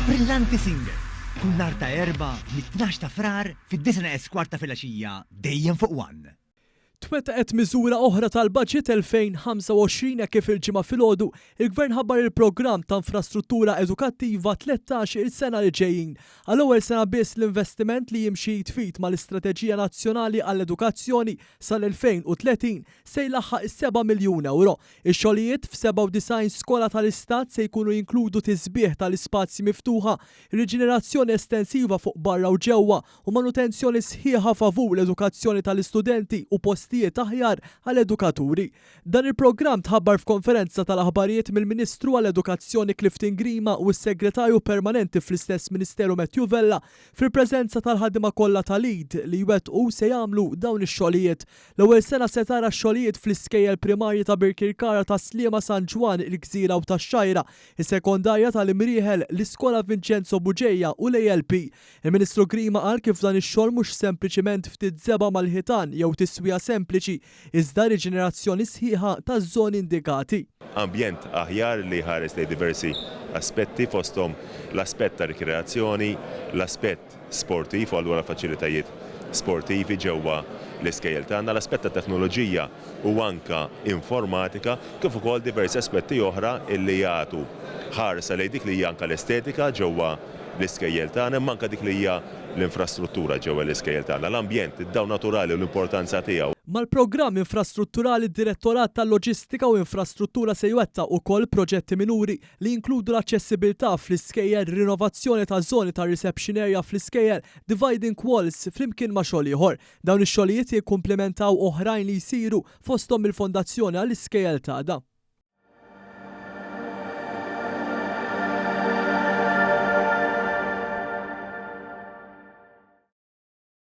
Brillanti Single, kull nhar ta' Erbgħa mit-tnax ta' Frar fid-disgħa neqes kwart ta' filgħaxija dejjem fuq One. Twettqet miżura oħra tal-Budget 2025 hekk kif il-Ġimgħa filgħodu, il-Gvern ħabbar il-programm ta' infrastruttura edukattiva 13 il sena li ġejjin. Għall-ewwel sena biss l-investiment li jimxi id f'id mal-Istrateġija Nazzjonali għall-Edukazzjoni sal-2030 se jlaħħaq is-seba' miljun ewro. Ix-xogħlijiet f'97 skola tal-Istat se jkunu jinkludu tisbiħ tal-ispazji miftuħa, riġenerazzjoni estensiva fuq barra u ġewwa u manutenzjoni sħiħa favur l-edukazzjoni tal-istudenti u postijiet aħjar għall-edukaturi. Dan il-programm tħabbar f'konferenza tal-aħbarijiet mill-Ministru għall-Edukazzjoni Clifton Grima u s-Segretarju Permanenti fl-istess Ministeru Matthew Vella fil-preżenza tal-ħaddiema kollha tal-LEAD li jwettqu u se jagħmlu dawn ix-xogħlijiet. L-ewwel sena se tara x-xogħlijiet fl-iskejjel primarji ta' Birkirkara, Tas-Sliema, San Ġwann, il-Gżira u tax-Xgħajra, is-sekondarja tal-Imrieħel, l-iskola Vincenzo Bugeja u l-ALP. Il-Ministru Grima qal kif dan ix-xogħol mhux sempliċiment ftit żebgħa mal-ħitan jew tiswija sempliċi, iżda riġenerazzjoni sħiħa taż-żoni indikati. Ambjent aħjar li jħares lejn diversi aspetti fosthom l-aspett ta' rikreazzjoni, l-aspett sportiv u allura faċilitajiet sportivi ġewwa l-iskejjel tagħna, l-aspett ta' teknoloġija u anke informatika kif ukoll diversi aspetti oħra li jagħtu ħarsa lejn dik li hija anke l-estetika ġewwa l-iskejjel tagħna imma anke dik li hija l-infrastruttura ġewwa l-iskejjel tagħna, l-ambjent, id-dawl naturali u l-importanza tiegħu. Mal-programm infrastrutturali d-Direttorat tal-Loġistika u Infrastruttura se jwettaq ukoll proġetti minuri li jinkludu l-aċċessibilità fl-iskejjel, rinovazzjoni ta' żoni ta' reception area fl-iskejjel, dividing walls flimkien ma' xogħol ieħor. Dawn ix-xogħlijiet jikkumplimentaw oħrajn li jsiru fosthom mill-Fondazzjoni għall-Iskejjel t'Għada.